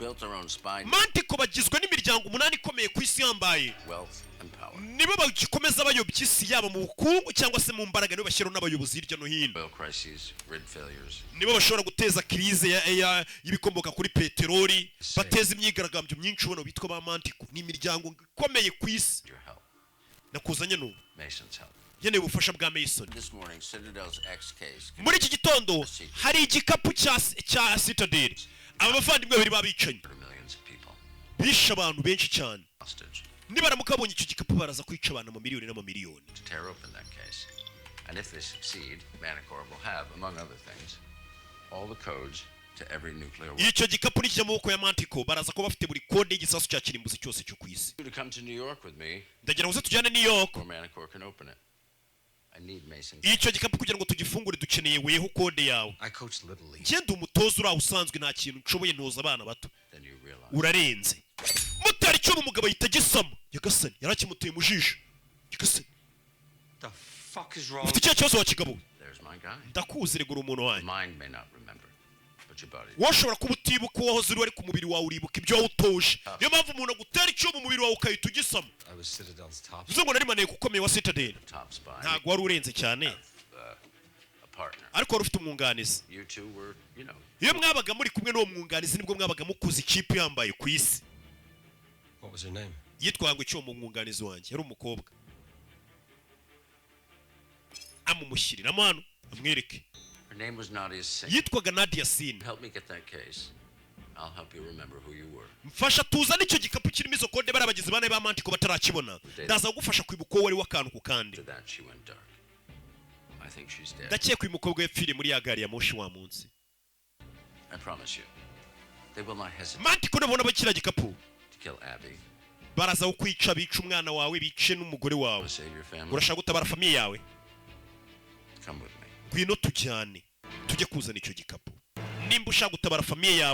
built their own spy Manticore bagizwe n'imiryango umunani ikomeye ku isi yambaye wealth and power. Nibo bagikomeza bayobya isi, yaba mu bukungu cyangwa se mu mbaraga. Nibo bashyiraho n'abayobozi hirya no hino. Oil crises, grid failures. Nibo bashobora guteza crise y'ibikomoka kuri peteroli, bateza imyigaragambyo myinshi. Ubona bitwa ba Manticore, ni imiryango ikomeye ku isi. Your help. Nakuzanye n'ubu. Mason's help. Nkeneye ubufasha bwa Mason. This morning, Citadel's X case Muri iki gitondo hari igikapu cya Citadel. Aba bavandimwe babiri b'abicanyi millions of people bishe abantu benshi cyane. hostage Nibaramuka babonye icyo gikapu, baraza kwica abantu amamiliyoni n'amamiliyoni. to tear open that case. And if they succeed, Manticore will have, among other things, all the codes to every nuclear weapon. Icyo gikapu nikijya mu maboko ya Manticore, baraza kuba bafite buri kode y'igisasu cya kirimbuzi cyose cyo ku isi. You to come to New York with me Ndagira ngo uze tujyane New York. before Manticore can open it. I need Mason. Icyo gikapu kugira ngo tugifungure, dukeneye weho kode yawe. I coach Little League. Ngende umutoza uriya usanzwe, nta kintu nshoboye, ntoza abana bato. Then you realize. Urarenze. Mutera icyuma, umugabo ahita agisama. Nyagasani, yarakimuteye mu jisho. Nyagasani! The fuck is wrong? Ufite ikihe kibazo wa kigabo we? There's my guy. Ndakuzi regura umuntu wanjye. Mind may not remember, but your body. Wowe ushobora kuba utibuka uwo wahoze uri, ariko umubiri wawe uribuka ibyo wawutoje. Niyo mpamvu umuntu agutera icyuma, umubiri wawe ukahita ugisama. I was Citadel's top. Bivuze ngo nari maneko ukomeye wa Citadel. Top spy. Ntabwo wari urenze cyane. A partner. Ariko wari ufite umwunganizi. You two were. Iyo mwabaga muri kumwe n'uwo mwunganizi, nibwo mwabaga mukuze ikipe yambaye ku isi. What was her name? Yitwaga ngo icyo? Mu mwunganizi wanjye yari umukobwa. Amumushyiriramo hano amwereke. Her name was Nadia Singh. Yitwaga Nadia Singh. Help me get that case. I'll help you remember who you were. Mfasha tuzane icyo gikapu kirimo izo kode, bari abagizi ba nabi ba Manticore batarakibona. Ndaza kugufasha kwibuka uwo wari w'akantu ku kandi. After that, she went dark. I think she's dead. Ndakeka uyu mukobwa yapfiriye muri ya gari ya moshi wa munsi. I promise you. They will not hesitate Manticore nabona kiriya gikapu, to kill Abby. baraza kukwica, bica umwana wawe, bice n'umugore wawe. Save your family. Urashaka gutabara famille yawe? Come with me. Ngwino tujyane, tujye kuzana icyo gikapu nimba ushaka gutabara famille yawe.